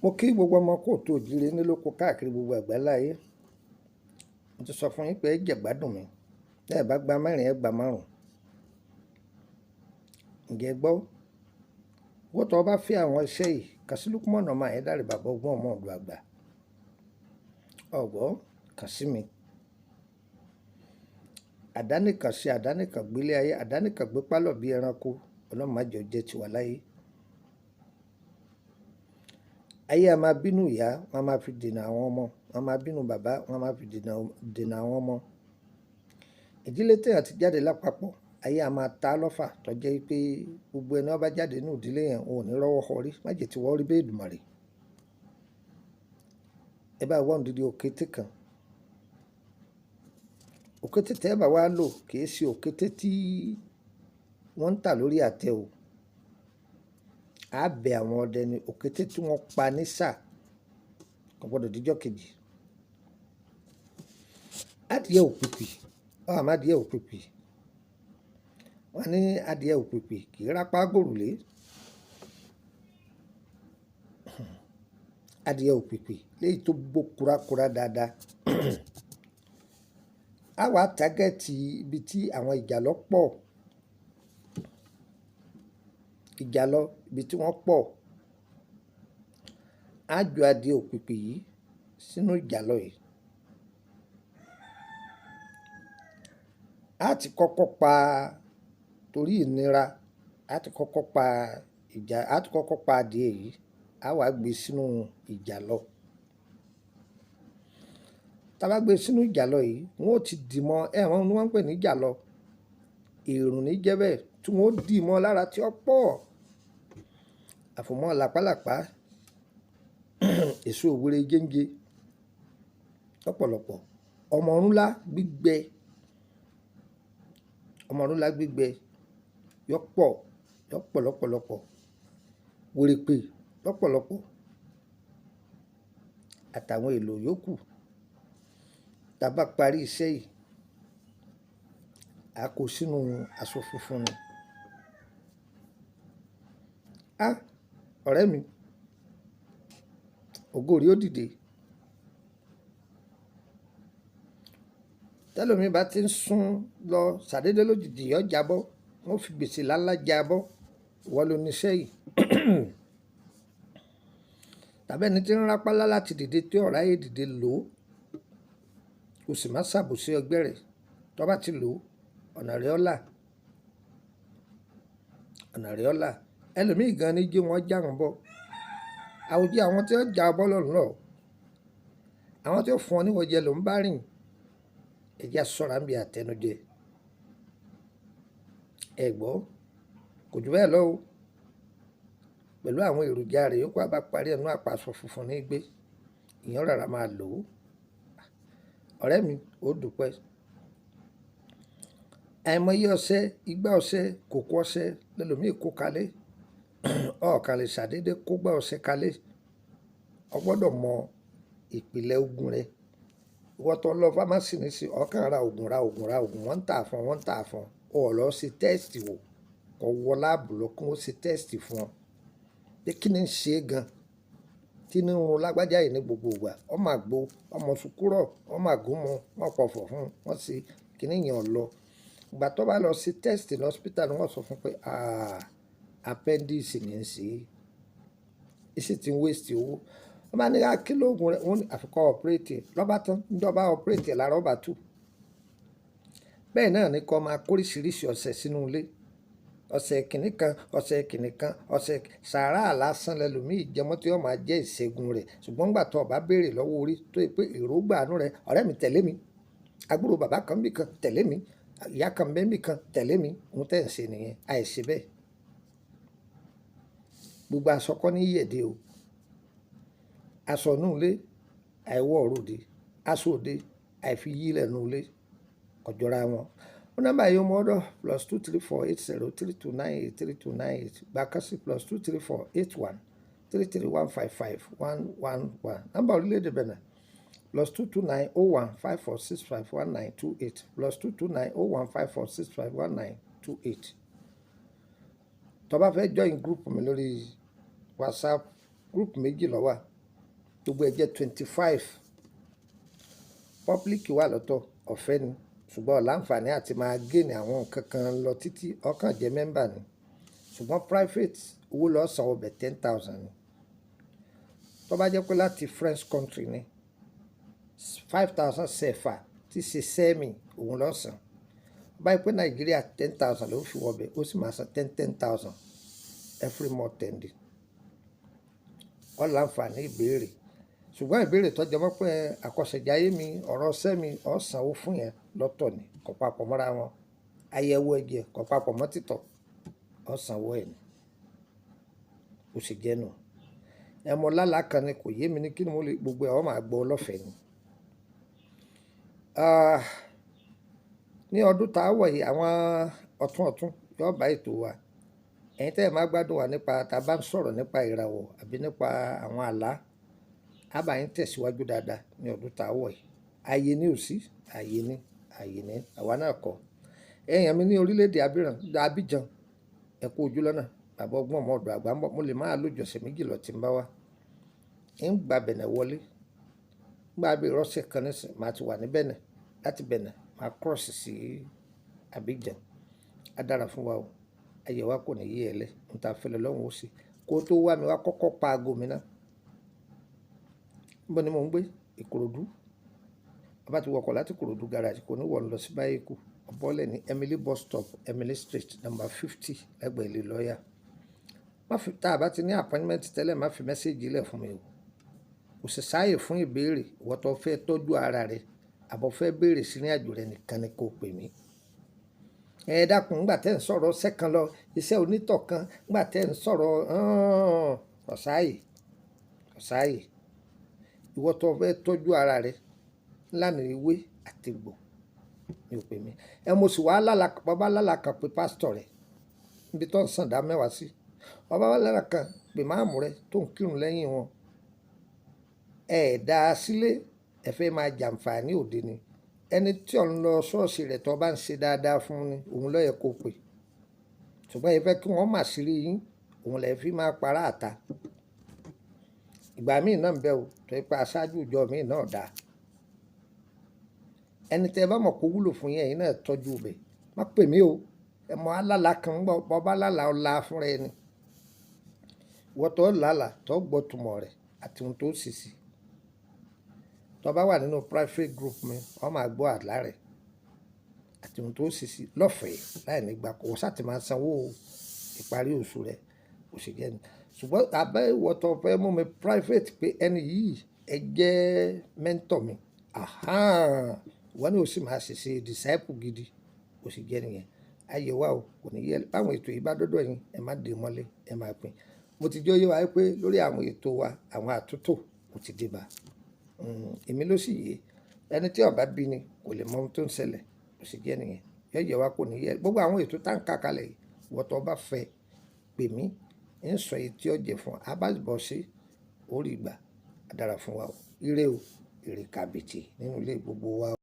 Mo kí gbogbo ọmọ kóòtù òjíire nílòkó káàkiri gbogbo àgbáláyé. Mo ti sọ fún yín pé ẹ jẹ gbádùn mi. Tẹ́ ẹ bá gba mẹ́rin, ẹ gba márùn-ún. Ǹjẹ́ ẹ gbọ́? Ìwọ tó bá fẹ́ àwọn iṣẹ́ yìí, kàn sí Lukman ọmọ Ayédáre, bàbá ọgbọ́n ọmọ ọ̀dọ̀ àgbà. Ọ̀gbọ́, kàn sí mi. Àdánìkàn ṣe àdánìkàn gbélé ayé, àdánìkàn gbé pálọ̀ bí ẹranko, Ọlọ́run má jẹ́ ó jẹ́ tiwa láyé. Ayé a máa bínú ìyá, wọ́n a máa fi dènà àwọn ọmọ, wọ́n a máa bínú bàbá, wọ́n a máa fi dènà àwọn ọmọ. Ìdílé tí èèyàn ti jáde lápapọ̀, ayé a máa ta lọ́fà tó jẹ́ pé gbogbo ẹni ó bá jáde nínú ìdílé yẹn, wọn ò ní rọ́wọ́ họrí. Má jẹ́ tí wọ́n rí bẹ́ẹ̀ Èdùmàrè. Ẹ bá wá òdìdí òkété kan. Òkété tí ẹ bá wá lò kì í ṣe òkété tí wọ́n ń tà lórí àtẹ o. A bẹ àwọn ọdẹ ní òkété tí wọ́n pa ní sà, kò gbọdọ̀ díjọ́ kejì. Adìẹ òpìpì, ọ̀ àmọ́ adìẹ òpìpì. Wọ́n ní adìẹ òpìpì kì í rápá gbòrùlé. Adìẹ òpìpì léyìí tó gbó kurakura dáadáa. A wá tágẹ́ẹ̀tì ibi tí àwọn ìjàlọ pọ̀. Ìjàlọ ibi tí wọ́n pọ̀. A ju adìẹ òpìpì yìí sínú ìjàlọ yìí. A ti kọ́kọ́ pa torí ìnira, a ti kọ́kọ́ pa ìjà, a ti kọ́kọ́ pa adìẹ yìí, a wá gbé sínú ìjàlọ. Tí a bá gbé sínú ìjàlọ yìí, wọn ó ti dì mọ́, ẹ mọ̀ ohun tí wọ́n ń pè ní ìjàlọ. Èrùn ní jẹ́ bẹ́ẹ̀ tí wọ́n ó dì mọ́ lára tí ó pọ̀. Àfòmọ́ làpálàpá, èso òwúrẹ́ jẹ́ńjẹ lọ́pọ̀lọpọ̀. Ọmọ ọ̀rúnlá gbígbẹ, ọmọ ọ̀rúnlá gbígbẹ yọ pọ̀, yọ pọ̀ lọ́pọ̀lọpọ̀. Wèrèpè lọ́pọ̀lọpọ̀. Àtàwọn èlò yòókù. Tí a bá parí iṣẹ́ yìí, a kó sínú aṣọ funfun ni. Á, ọ̀rẹ́ mi, ògo rẹ ó dìde. Tẹ́lòmí bá ti ń sún lọ ṣàdédé lójijì, yọ jábọ́. Wọ́n fi gbèsè láńlá jábọ́. Ìwọ ló ní iṣẹ́ yìí. Tàbí ẹni tí ń rápálá láti dìde tí ọ̀rá yé dìde lò ó. O sì máa ṣàbòsí ọgbẹ́ rẹ̀. Tó bá ti lò ó, ọ̀nà rẹ ó là. Ọ̀nà rẹ ó là. Ẹlòmíì gan ní jí wọ́n já wọn bọ́. Àwùjọ àwọn tí ó já ọ bọ́ lọ́run lọ. Àwọn tí ó fún ọ ní ìwọ́jẹ ló ń bá rìn. Ẹ jẹ́ á ṣọ́ra níbi àtẹnujẹ. Ẹ gbọ́, kò ju bẹ́ẹ̀ lọ o. Pẹ̀lú àwọn èròjà rẹ̀ yòókù, a bá parí ẹnu àpò aṣọ funfun ní gbé. Ìyẹn rárá máa lò ó. Ọ̀rẹ́ mi, ó dúpẹ́. Àìmọye ọṣẹ, igbá ọṣẹ, kòkó ọṣẹ lẹ́lòmíì kó kalẹ̀. Ọ̀kan lè ṣàdédé kó gbá ọṣẹ kalẹ̀. O gbọdọ̀ mọ ìpìlẹ̀ ogun rẹ. Ìwọ tó lọ fámásì nísìnyí, ọ̀kan ra òògùn, ra òògùn, ra òògùn, wọ́n ń tà fún ọ, wọ́n ń tà fún ọ. O ò lọ ṣe tẹ́ẹ̀sì wò. Kọ wọ láàbù lọ kí wọ́n ṣe tẹ́ẹ̀sì fún ọ. Pé kí ni ń ṣe é gan? Kí ni ń run lágbájá yìí ní gbogbo ìgbà? Ọmọ àgbo, ọmọ sùkúrọ̀, ọmọ àgúnmu, wọ́n pọ̀fọ̀ fún un, wọ́n ṣe kíní yẹn ò lọ. Ìgbà tó bá lọ ṣe tẹ́ẹ̀sì ní hospital ni wọ́n sọ fún pé, àà, appendix ni ń ṣe é. Í sì ti ń waste owó. Wọ́n bá ní ká kí lóògùn rẹ̀, wọ́n ní àfikọ́ operate. Lọ́ba tán, ní ọba operate lára ọba tú. Bẹ́ẹ̀ náà ni kó máa kóríṣiríṣi ọṣẹ sínú ilé. Ọṣẹ kìnì kan, ọṣẹ kìnì kan, ọṣẹ sàárà lásán lẹ́lòmíì jẹmọ́ tí ó máa jẹ́ ìṣẹ́gun rẹ̀. Ṣùgbọ́n ìgbà tó bá béèrè lọ́wọ́ orí tó pé èrògbà àánú rẹ̀, ọ̀rẹ́ mi tẹ̀lé mi. Àbúrò bàbá kan bí kan tẹ̀lé mi. Ìyá kan bẹ́ẹ̀ bí kan tẹ̀lé mi. Ohun tí ẹ̀ ń ṣe nìyẹn. Àìṣe bẹ́ẹ̀. Gbogbo aṣọ kọ́ ní yẹ̀dẹ̀ o. Aṣọ inú ilé, àìwọ̀ òde. Aṣọ òde, àìfi yí lẹ̀ nínú ilé. Kò jọra wọn. Ó nọ́mbà yìí ó mọ́ ọ̀dọ̀ +234 80 3298 3298. Gbàkásí +234 81 33 155 111. Nọ́mbà orílẹ̀-èdè Benin +229 01 54 65 1928, +229 01 54 65 1928. Tó bá fẹ́ join group mi lórí WhatsApp, Group méjì ló wà. Gbogbo ẹ jẹ́ 25. Public wà lọ́tọ̀, ọ̀fẹ́ ni. Ṣùgbọ́n ó láǹfààní àti máa gain àwọn nǹkan kan lọ títí ó kàn jẹ́ member ni. Ṣùgbọ́n private, owó ló san ọbẹ̀ 10,000 ni. Tó bá jẹ́ pé láti French country ni, 5,000 CFA tí ṣe sẹ́mi òun ló san. Tó bá jẹ́ pé Nàìjíríà, 10,000 ló fi wọ bẹ̀, ó sì máa san ten ten thousand every month end. Ó láǹfààní ìbéèrè. Ṣùgbọ́n ìbéèrè tó jẹ́ mọ́ pé àkọsẹ̀jayé mi, ọ̀rọ̀ iṣẹ́ mi, ó sanwó fún yẹn lọ́tọ̀ ni, kò papọ̀ mọ́ra wọn. Àyẹ̀wò ẹ̀jẹ̀ kò papọ̀ mọ́ títọ̀, ó sanwó ẹ̀ ni. Ó sì jẹ́ nù. Ẹ mọ̀ lálá kan ni kò yé mi ní kí ni mo lè gbogbo ẹ̀, ó máa gbọ́ lọ́fẹ̀ẹ́ ni. Ah, ní ọdún tá a wọ̀ yìí, àwọn ọ̀tún ọ̀tún yóò bá ètò wa. Ẹ̀yin tí ẹ máa gbádùn wa nípa tí a bá ń sọ̀rọ̀ nípa ìràwọ̀ àbí nípa àwọn àlá, a bá yín tẹ̀síwájú dáadáa ní ọdún tá a wọ̀ yìí. Ayé ni ò sí, ayé ni, ayé ni, àwa náà kọ́. Ẹ̀yàn mi ní orílẹ̀ èdè Abidjan, ẹ kú ojú lọ́nà. Bàbá ọgbọ́n ọmọ ọ̀dọ̀ àgbà ń bọ̀. Mo lè máa lò ju ọ̀sẹ̀ méjì lọ tí ń bá wá. Ń gba Benin wọlé. Nígbà bí ọ̀sẹ̀ kan nísìnyí, màá ti wà ní Benin. Láti Benin, màá cross sí Abidjan. A dára fún wa o. Ayé wa kò ní yé ẹ lẹ́. Ohun tí a fẹ́ lọ lọ́hùn ó ṣe. Kó tó wá mi wá kọ́kọ́ pa ago mi ná. Níbo ni mò ń gbé? Ìkòròdú. A bá ti wọkọ̀ láti Ìkòròdú garage, kò ní wọ̀ lọ sí Báyẹ̀kú. Ó bọ́lẹ̀ ní Emily bus stop, Emily Street, number 50, lẹ́gbẹ̀ẹ́ ilé lọ́yà. Má fi, tí a bá ti ní appointment tẹ́lẹ̀, má fi message lẹ̀ fún mi o. Kò sì sáàyè fún ìbéèrè. Ìwọ tó fẹ́ tọ́jú ara rẹ àbí o fẹ́ béèrè sí ìrìnàjò rẹ nìkan ni kó pè mí. Ẹ dákun, nígbà tí ẹ̀ ń sọ̀rọ̀ iṣẹ́ kan lọ, iṣẹ́ onítọ̀ kan, nígbà tí ẹ̀ ń sọ̀rọ̀, kò sáàyè, kò sáàyè. Ìwọ tó fẹ́ tọ́jú ara rẹ lánàá ewé àti egbò ni ó pè mí. Ẹ mo sì wá lálà, bá lálà kan pé pastor rẹ níbi tó ń san ìdá mẹ́wàá sí. Bá bá lálà kan pé ìmáàmù rẹ tó ń kírun lẹ́yìn wọn. Ẹ dá sílé, ẹ fẹ́ máa jàǹfàní òde ni. Ẹni tí ò ń lọ ṣọ́ọ̀ṣì rẹ̀ tó bá ń ṣe dáadáa fún ni, òun ló yẹ kó pè. Ṣùgbọ́n ẹ fẹ́ kí wọ́n mà sírí yín, òun lẹ fi máa para àta. Ìgbà míì náà ń bẹ o, tó jẹ́ pé aṣáájú ìjọ míì náà dá. Ẹni tí ẹ bá mọ̀ kó wúlò fún yín, ẹ̀yin náà tọ́jú bẹ̀. Má pè mí o. Ẹ mọ̀ alálà kan ń bọ̀, bọ́ bá lálà, ọ la fún ẹ ni. Ìwọ tó lálà, tó gbọ́ ìtumọ̀ rẹ̀ àti ohun tó sì sí. Tó bá wà nínú private group mi, ọ máa gbọ́ àlá rẹ̀ àti ohun tó sì sí lọ́fẹ̀ẹ́ láì ní gbà kó sá ti máa sanwó ìparí oṣù rẹ̀, ó sì jẹ́ ni. Ṣùgbọ́n àbẹ́ ìwọ tó fẹ́ mú mi private pé ẹni yìí ẹ jẹ́ mentor mi. Àhán! Ìwọ ni ó sì máa ṣèṣe disciple gidi, ó sì jẹ́ níyẹn. Ayé wa o, kò ní yẹ. Báwọn ètò yìí bá dọ́dọ̀ yín, ẹ má dè mọ́lé, ẹ máa pín. Mo ti jẹ́ ó yé wa wípé lórí àwọn ètò wa, àwọn àtúntò ó ti dé bá. Èmi ló sì yé. Ẹni tí ó bá bí ni kò lè mọ ohun tó ń ṣẹlẹ̀, ó sì jẹ́ níyẹn. Yọ yẹ wá kò ní yẹ. Gbogbo àwọn ètò tá ń ká kalẹ̀ yìí, ìwọ tó bá fẹ́ pè mí, ń sọ èyí tí ó jẹ́ fún ọ. A bá bọ́ sí orí ìgbà, a dára fún wa o. Ire o, ire kàbìtì nínú ilé gbogbo wa.